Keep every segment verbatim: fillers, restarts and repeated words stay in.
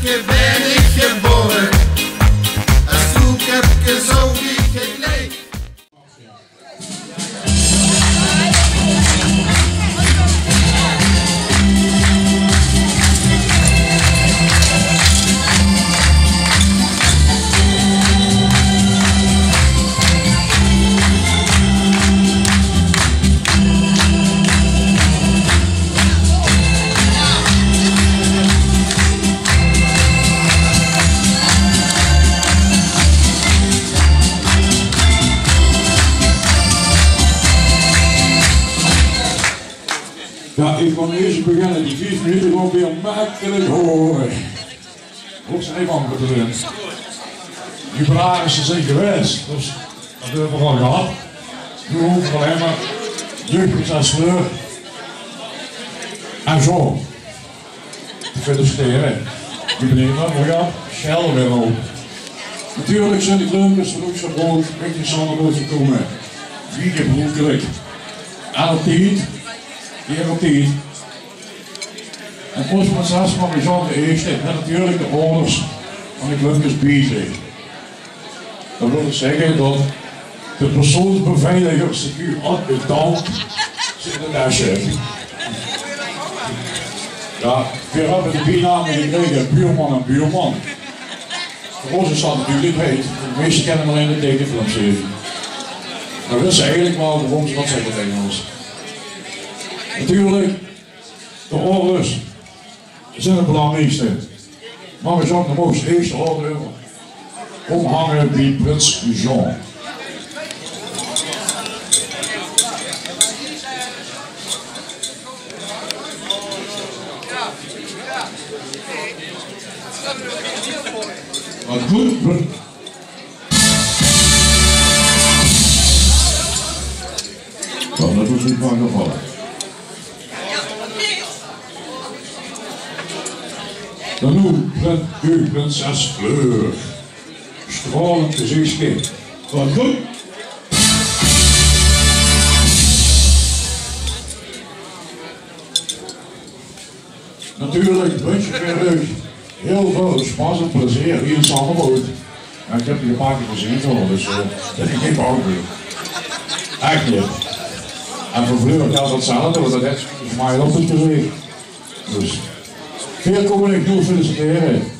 Ge bèn ich gebore, ein Koekepke zo wie ich het leef. Ja, ich kan eerst beginnen. Die vief minuten gaon weer makkelijk door. Hoeft ze even aan te doen. Die vragen ze zijn geweest. Dus dat hebben we al gehad. Nu hoeven we alleen maar jeugdproces terug. En zo. Te feliciteren. Die meneer, maar ja, Shell weer op. Natuurlijk zijn de Klumpers van Oekse Brood richting Sanderboot gekomen. Wie gebruikelijk. En op tijd. Weer op tijd. En ons prinses Marie-Jeanne de Eerste, en natuurlijk de orders van de Klumpers bij zich. Dat wil zeggen dat de persoonsbeveiliger zich nu had betaald zit in de dasje. Ja, we hebben de bijnaam gekregen, buurman en buurman. Voor ons is dat natuurlijk heet. De meesten kennen alleen de tekenfilmserie. Maar we wisten eigenlijk wel waarom ze dat zeggen tegen ons. Natuurlijk, de orders zijn het belangrijkste. Maar we zouden nog eens eerst de orde omhangen bij prins Jean. Wat goed. Zo, dat is niet van gevallen. Dan nu, prin-, uw prinses Fleur. Stralend gezichtje. Wat goed. Natuurlijk wens ik weer leuk heel veel spas en plezier hier in Sanderboot. Ja, ik heb hier een paar keer gezien, zo, dus eh, dat is geen probleem. Echt niet. En voor Fleur geldt hetzelfde, want dat heeft ze mij ook niet gezegd. Dus, veel komen ik doe feliciteren.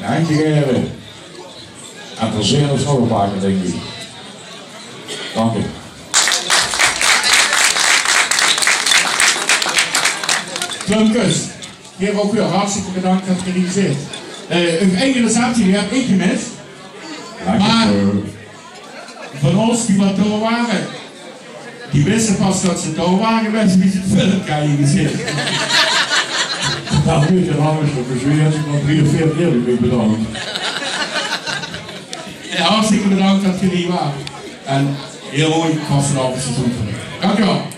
En handje geven. En plezier is nog een paar keer, denk ik. Dank u. Klumpkes, hier ook weer hartstikke bedankt dat geer hier zit. Eh, uw eigen receptie, die heb ik gemist. Maar van ons die wat door waren, die wisten pas dat ze door waren, wisten wie ze het filmpje hadden gezien. Dat weet je trouwens, dat is weer, want weer veertig heb ik bedankt. Ja, hartstikke bedankt dat geer hier waren. En heel mooi vastelaovendsseizoen. Dank u wel.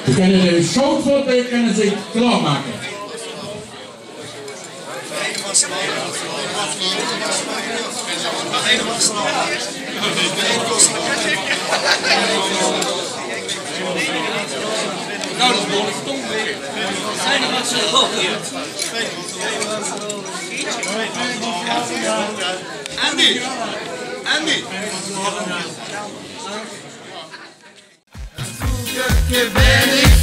We kunnen de showfoto kunnen ze klaarmaken. Andy! Andy! Ge bèn ich